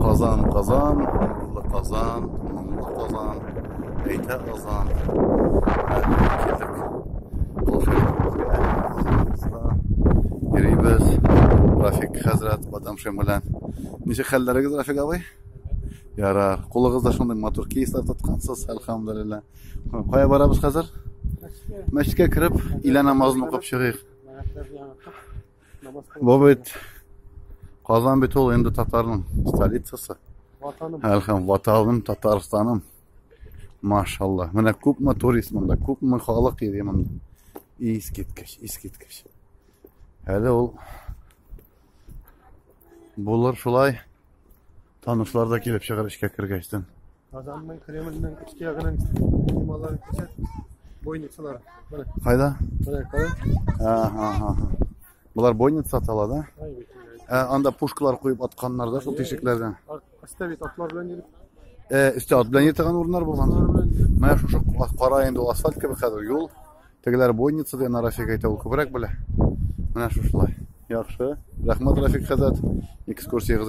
Казан, Казан, нурлы Казан, моңлы Казан, әйтә азан. Килдек. Йөрибез. Рафик хәзрәт Бадамшин белән. Ничек хәлләрегез, Рафик абый? Ярар. Кулыгызда шундый матур кейслар тоткансыз, әлхәмдүлилләһ. Кая барабыз хәзер? Мәчеткә кереп, илә намазын укып чыгыйк. Бу бит Казан бит ул инде татарның столицасы. Ватаным. Әлхәм, ватаным, Татарстаным. Машалла. Менә күпме турист монда, күпме халык йөри монда. Искиткеч, искиткеч. Әле ул булыр шулай. Танышлар да килеп чыгар эшкә кергәчтен. Казанның Кремльнең эчке ягының бималарын күрсәт. Бойницалар. Менә. Кайда? Менә, кара. Ага, ага. Болар бойница атала, да? Ә, анда пушкалар куеп атканнар да шул тишекләрдән. Өстә бит атлар белән йөреп. Э, өстә ат белән йөртегән урыннар булган. Менә шушы кара инде ул асфальт кебек хәзер юл. Тегеләр бойница дигән Рафик әйтә, ул күбрәк белә. Менә шушылай. Яхшы. Рәхмәт, Рафик хәзрәт. Экскурсиягез.